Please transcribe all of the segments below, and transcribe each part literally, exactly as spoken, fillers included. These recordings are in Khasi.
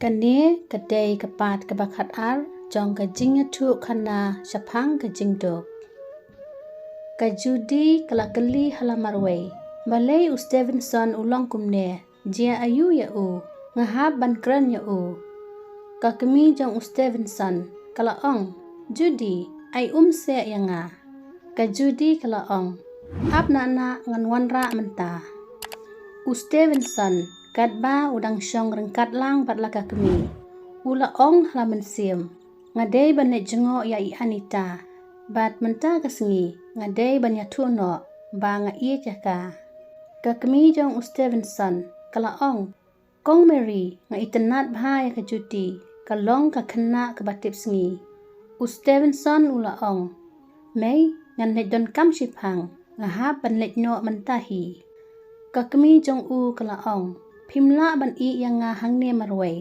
Kane ka dei ka part kaba khatar jong ka jingïathuh khana shaphang ka jingduk. Ka Judy ka la kylli ha la marwei, balei u Stevenson u long kumne, jia aïu ïa u, nga hap ban kren ïa u. Ka kmie jong u Stevenson ka la ong, Judy, ai um seh ïa nga. Ka Judy ka la ong, ap na na ngan wanrah mynta. U Stevenson katba u dang shong ryngkat lang bad la ka kmie, u la ong ha la mynsiem, nga dei ban leit jngoh ïa i Anita, bad mynta ka sngi nga dei ban ïathuh noh ba nga ïeit ïa ka. Ka kmie jong u Stevenson ka la ong, Kong Mary, nga itynnad bha ïa ka Judy, ka long ka khynnah kaba tip sngi. U Stevenson u la ong, mei, ngan leit donkam shiphang, nga hap ban leit noh mynta hi. Ka kmie jong u ka la ong, phim lah ban ïeh ïa nga hangne marwei,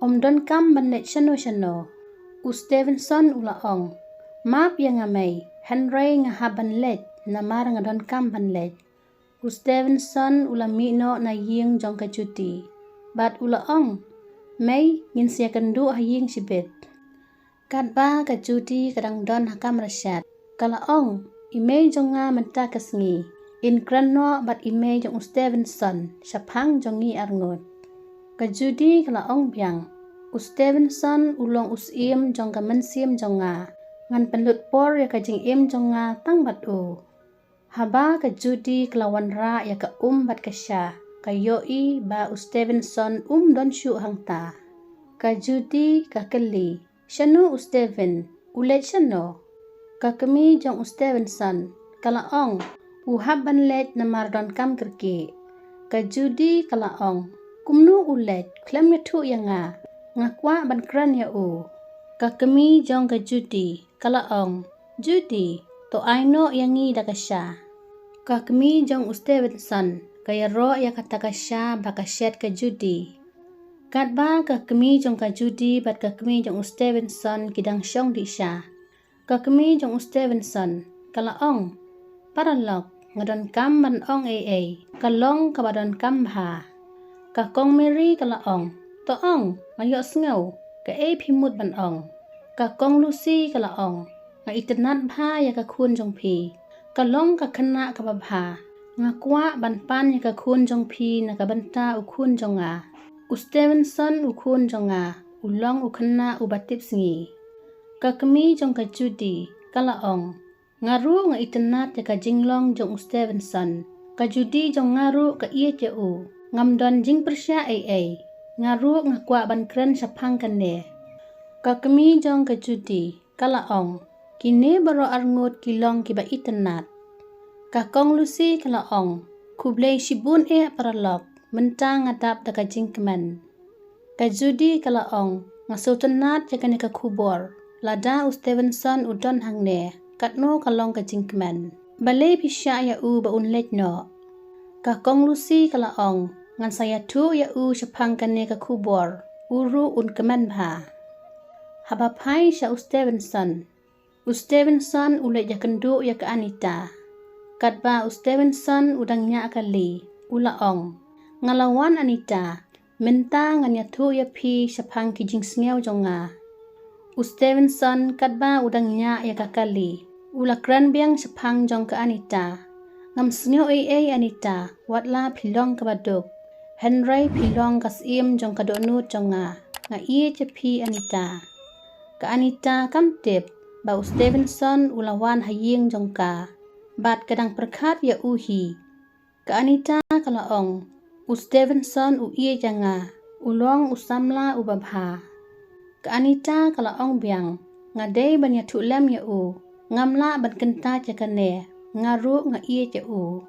ym donkam ban leit shano shano. U Stevenson u la ong, map ïa nga mei, hynrei nga hap ban leit namar nga donkam ban leit. U Stevenson u la mih noh na ïing jong ka Judy bad u la ong, mei, ngin sa ïakynduh ha ïing shibit. Katba ka Judy ka dang don ha kamra shet, ka la ong, i mei jong nga mynta ka sngi, in kren noh bad i mei jong u Stevenson shaphang jong ngi arngut. Ka Judy ka la ong biang, u Stevenson u long u syiem jong ka mynsiem jong nga, ngan pynlut por ïa ka jingim jong nga tang bad u. Haba ka Judy ka la wanrah ïa ka um bad ka sha, ka ïohi ba u Stevenson um don shuh hangta. Ka Judy ka kylli, shano u Steven, u leit shano? Ka kmie jong u Stevenson ka la ong, u hap ban leit namar donkam kyrkieh. Ka Judy ka la ong, kumno u leit, khlem ïathuh ïa nga, nga kwah ban kren ïa u. Ka kmie jong ka Judy ka la ong, Judy, to ai noh ïa ngi da ka sha. Ka kmie jong u Stevenson ka ïaroh ïa kata ka sha ba ka shet ka Judy. Katba ka kmie jong ka Judy bad ka kmie jong u Stevenson ki dang shong dih sha, ka kmie jong u Stevenson ka la ong, paralok, nga donkam ban ong ei ei, ka long kaba donkam bha. Ka Kong Mary ka la ong, to ong, nga ïohsngew, kaei phi mut ban ong? Ka Kong Lucy ka la ong, nga itynnad bha ïa ka khun jong phi, ka long ka khynnah kaba bha, nga kwah ban pan ïa ka khun jong phi na ka bynta u khun jong nga. U Stevenson u khun jong nga u long u khynnah uba tip sngi. Ka kmie jong ka Judy ka la ong, nga ruh nga itynnad ïa ka jinglong jong u Stevenson. Ka Judy jong nga ruh ka ïeit ïa u, ngam don jingpyrshah ei ei. Nga ruh nga kwah ban kren shaphang kane. Ka kmie jong ka Judy ka la ong, kine baroh arngut ki long kiba itynnad. Ka Kong Lucy ka la ong, khublei shibun eh paralok, mynta nga dap da ka jingkmen. Ka Judy ka la ong, nga sngewtynnad ïa kane ka khubor, lada u Stevenson u don hangne, katno ka long ka jingkmen. Balei phi shah ïa u ba un leit noh? Ka Kong Lucy ka la ong, ngan sa ïathuh ïa u shaphang kane ka khubor, u ruh un kmen bha. Haba phai sha u Stevenson, u Stevenson u leit ïakynduh ïa ka Anita. Katba u Stevenson u dang ñiah kali, u la ong, nga la wan Anita, mynta ngan ïathuh ïa phi shaphang ki jingsngew jong nga. U Stevenson katba u dang ñiah ïa ka kali, u la kren biang shaphang jong ka Anita. Ngam sngew ei ei Anita, wat la phi long kaba duk, hynrei phi long ka syiem jong ka dohnud jong nga. Nga ïeit ïa phi Anita. Ka Anita kam tip ba u Stevenson u la wan ha ïing jong ka bad ka dang pyrkhat ïa u hi. Ka Anita ka la ong, u Stevenson u ïeit ïa nga, u long u samla uba bha. Ka Anita ka la ong biang, nga dei ban ïathuh lem ïa u, ngam lah ban kyntait ïa kane, nga ruh nga ïeit ïa u.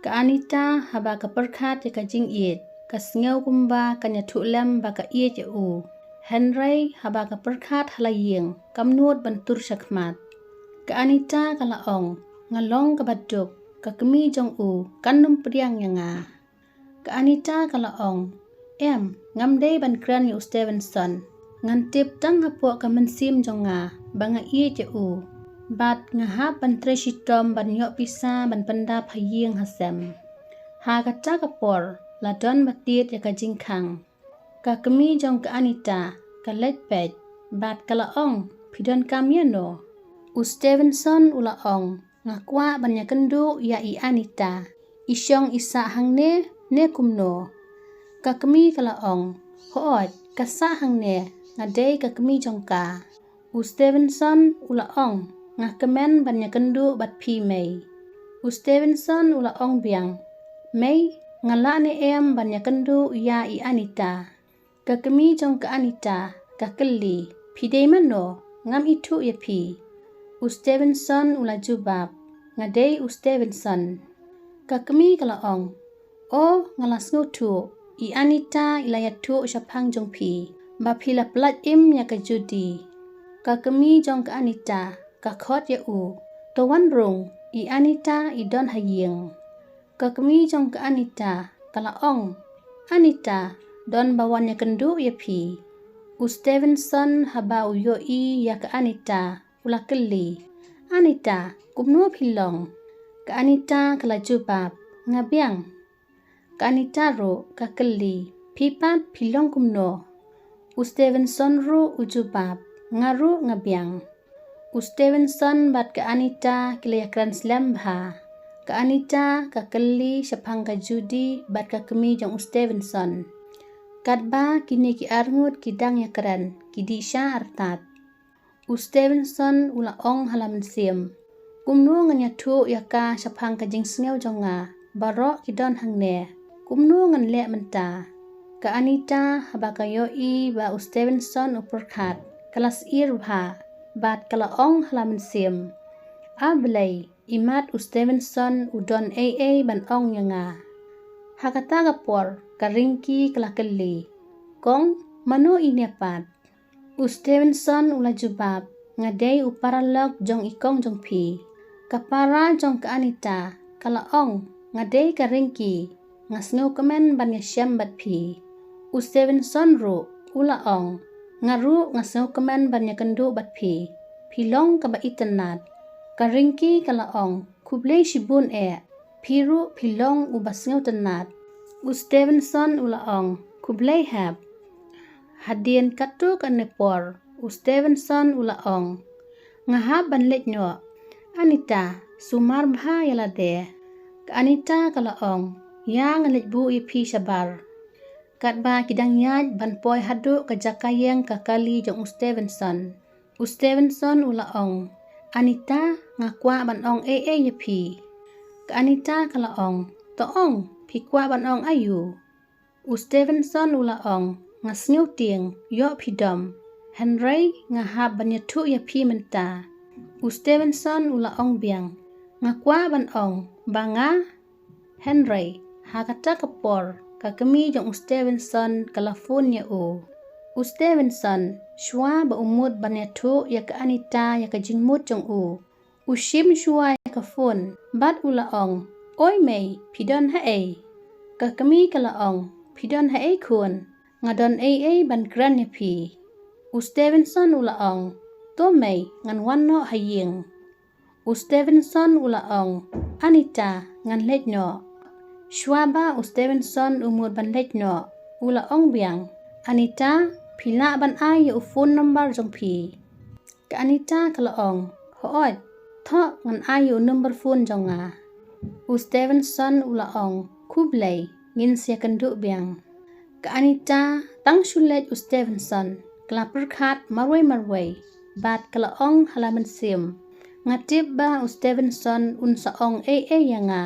Ka Anita haba ka pyrkhat ïa ka jingïeit, ka sngew kumba kan ïathuh lem ba ka ïeit ïa u. Hynrei haba ka pyrkhat ha la ïing, kam nud ban tur shakhmat. Ka Anita ka la ong, nga long kaba duk, ka kmie jong u kan nym pdiang ïa nga. Ka Anita ka la ong, em, ngam dei ban kren ïa u Stevenson. Ngan tip tang hapoh ka mynsiem jong nga ba nga ïeit ïa u. Bad nga hap ban trei shitom ban ïoh pisa ban pyndap ha ïing ha sem. Ha kata ka por la don batied ïa ka jingkhang. Ka kmie jong ka Anita ka leit peit bad ka la ong, phi donkam ïa no? U Stevenson u la ong, nga kwah ban ïakynduh ïa i Anita. I shong i sah hangne ne kumno? Ka kmie ka la ong, hooid, ka sah hangne, nga dei ka kmie jong ka. U Stevenson u la ong, nga kmen ban ïakynduh bad phi mei. U Stevenson u la ong biang, mei, nga lah ne em ban ïakynduh ïa i Anita? Ka kmie jong ka Anita ka kylli, phi dei mano? Ngam ithuh ïa phi. U Stevenson u la jubab, nga dei u Stevenson. Ka kmie ka la ong, o, nga la sngewthuh, i Anita i la ïathuh shaphang jong phi ba phi la pyllait im ïa ka Judy. Ka kmie jong ka Anita ka khot ïa u, to wan rung, i Anita i don ha ïing. Ka kmie jong ka Anita ka la ong, Anita, don ba wan ïakynduh ïa phi. U Stevenson haba u ïohi ïa ka Anita u la kylli, Anita, kumno phi long? Ka Anita ka la jubab, nga biang. Ka Anita ruh ka kylli, phi pat phi long kumno? U Stevenson ruh u jubab, nga ruh nga biang. U Stevenson bad ka Anita ki la ïakren slem bha. Ka Anita ka kylli shaphang ka Judy bad ka kmie jong u Stevenson. Katba kine ki arngut ki dang ïakren, ki dih sha artat. U Stevenson u la ong ha la mynsiem, kumno ngan ïathuh ïa ka shaphang ka jingsngew jong nga, baroh ki don hangne, kumno ngan leh mynta? Ka Anita haba ka ïohi ba u Stevenson u pyrkhat, ka la syier bha bad ka la ong ha la mynsiem, a Blei, imat u Stevenson u don ei ei ban ong ïa nga. Ha kata ka por ka Ringki ka la kylli, kong, mano ine pat? U Stevenson u la jubab, nga dei u paralok jong i kong jong phi. Ka para jong ka Anita ka la ong, nga dei ka Ringki, nga sngewkmen ban ïashem bad phi. U Stevenson ruh u la ong, nga ruh nga sngewkmen ban ïakynduh bad phi. Phi long kaba itynnad. Ka Ringki ka la ong, khublei shibun eh, phi ruh phi long uba sngewtynnad. U Stevenson u la ong, khublei hep. Hadien katto katne por u Stevenson u la ong, nga hap ban leit noh. Anita, sumar bha ïa lade. Ka Anita ka la ong, ïa, ngan leit buh ïa phi shabar. Katba ki dang ïaid ban poi haduh ka jaka ïeng ka kali jong u Stevenson, u Stevenson u la ong, Anita, nga kwah ban ong ei ei ïa phi. Ka Anita ka la ong, to ong, phi kwah ban ong aïu? U Stevenson u la ong, nga sngewtieng ïoh phi dom, hynrei nga hap ban ïathuh ïa phi mynta. U Stevenson u la ong biang, nga kwah ban ong ba nga Hynrei ha kata ka por ka kmie jong u Stevenson ka la phone ïa u. U Stevenson, shuwa ba u mut ban ïathuh ïa ka Anita ïa ka jingmut jong u, u shim shuwa ïa ka phone bad u la ong, oi mei, phi don haei? Ka kmie ka la ong, phi don haei khun? Nga don ei ei ban kren ïa phi. U Stevenson u la ong, to mei, ngan wan noh ha ïing. U Stevenson u la ong, Anita, ngan leit noh. Shuwa ba u Stevenson u mut ban leit noh, u la ong biang, Anita, phi lah ban ai ïa u phone number jong phi? Ka Anita ka la ong, hooid, thoh ngan ai ïa u number phone jong nga. U Stevenson u la ong, khublei, ngin sa ïakynduh biang. Ka Anita tang shu leit u Stevenson ka la pyrkhat marwei marwei bad ka la ong ha la mynsiem, nga tip ba u Stevenson un sa ong ei ei ïa nga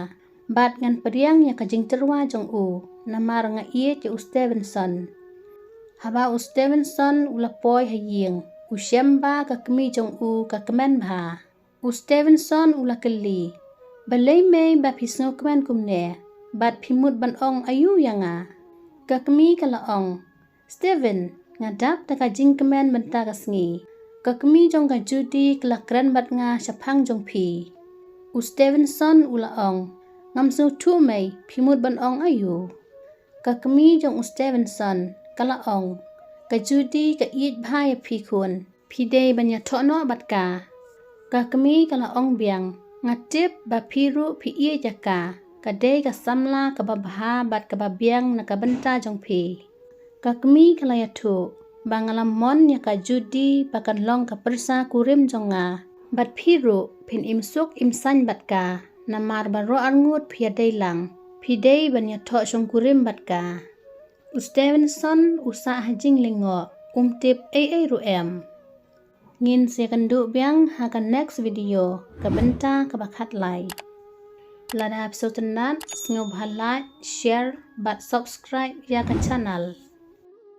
bad ngan pdiang ïa ka jingtyrwa jong u namar nga ïeit ïa u Stevenson. Haba u Stevenson u la poi ha ïing, u shem ba ka kmie jong u ka kmen bha. U Stevenson u la kylli, balei mei ba phi sngewkmen kumne bad phi mut ban ong aïu ïa nga? Ka kmie ka la ong, Steven, nga dap da ka jingkmen mynta ka sngi. Ka kmie jong ka Judy ka la kren bad nga shaphang jong phi. U Stevenson u la ong, ngam sngewthuh mei, phi mut ban ong aïu? Ka kmie jong u Stevenson ka la ong, ka Judy ka ïeit bha ïa phi khun, phi dei ban ïathoh noh bad ka. Ka kmie ka la ong biang, nga tip ba phi ruh phi ïeit ïa ka, ka dei ka samla kaba bha bad kaba biang na ka bynta jong phi. Ka kmie ka la ïathuh ba nga la mon ïa ka Judy ba kan long ka pyrsa kurim jong nga. Bad phi ruh phin im suk im saiñ bad ka, namar baroh arngut phi ïadei lang, phi dei ban ïathoh shongkurim bad ka. U Stevenson u sah ha jinglyngngoh, um tip ei ei ruh em. Ngin sa ïakynduh biang ha ka next video, ka bynta kaba khatlai. Lada phi sngewtynnat, sngewbha like, share bad subscribe ïa ka channel.